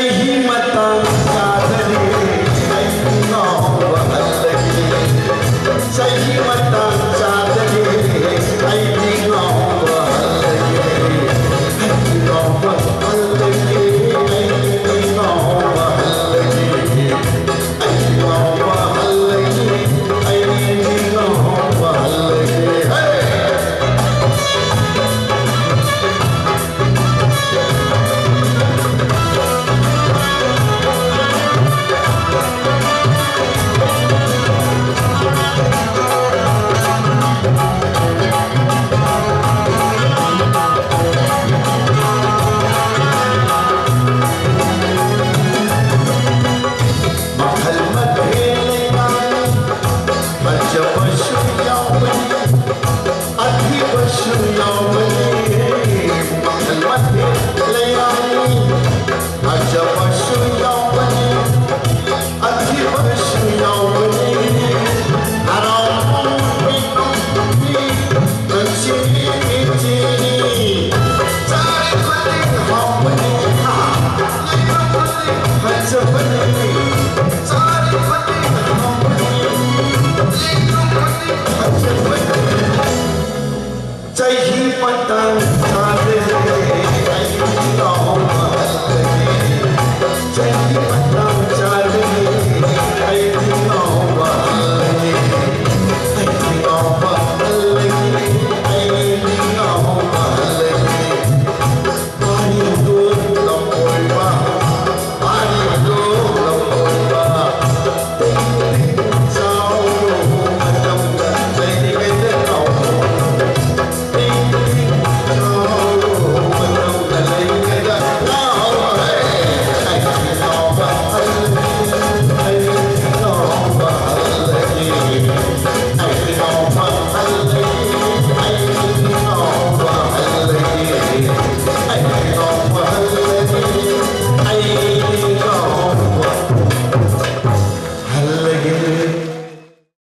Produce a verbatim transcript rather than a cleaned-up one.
ꯆꯍꯤ ꯃꯇꯥꯡ ꯆꯥꯗꯔꯦ, ꯑꯩ ꯉꯥꯎꯕ ꯍꯜꯂꯒꯦ꯫ ꯆꯍꯤ ꯃꯇꯥꯡ ꯆꯥꯗꯔꯦ, ꯑꯩꯗꯤ ꯉꯥꯎꯕ ꯍꯜꯂꯒꯦ꯫ ꯑꯩꯗꯤ ꯉꯥꯎꯕ ꯍꯜꯂꯒꯦ, ꯑꯩꯗꯤ ꯉꯥꯎꯕ ꯍꯜꯂꯒꯦ꯫ ꯑꯩꯗꯤ ꯉꯥꯎꯕ ꯍꯜꯂꯒꯦ, ꯑꯩꯗꯤ ꯉꯥꯎꯕ ꯍꯜꯂꯒꯦ꯫ ꯍꯦ! ꯃꯈꯜ ꯃꯊꯦꯜ ꯂꯩꯃꯥꯏ, ꯐꯖꯕꯁꯨ ꯌꯥꯎꯕꯅꯤ, ꯑꯊꯤꯕꯁꯨ ꯌꯥꯎꯕꯅꯤ꯫ ꯃꯈꯜ ꯃꯊꯦꯜ ꯂꯩꯃꯥꯏ, ꯐꯖꯕꯁꯨ ꯌꯥꯎꯕꯅꯤ, ꯑꯊꯤꯕꯁꯨ ꯌꯥꯎꯕꯅꯤ꯫ ꯍꯔꯥꯎꯕ ꯃꯤꯀꯨꯞꯀꯤ ꯅꯨꯡꯁꯤꯕꯤ ꯃꯤꯠꯁꯤꯅꯤ꯫ ꯆꯥꯔꯤ ꯈꯨꯗꯤꯡ ꯍꯥꯎꯕꯅꯤ, ꯂꯩꯕ ꯈꯨꯗꯤꯡ ꯐꯖꯕꯅꯤ꯫ ꯆꯥꯔꯤ ꯈꯨꯗꯤꯡ ꯍꯥꯎꯕꯅꯤ, ꯂꯩꯕ ꯈꯨꯗꯤꯡ ꯐꯖꯕꯅꯤ꯫ ꯆꯍꯤ ꯃꯇꯥꯡ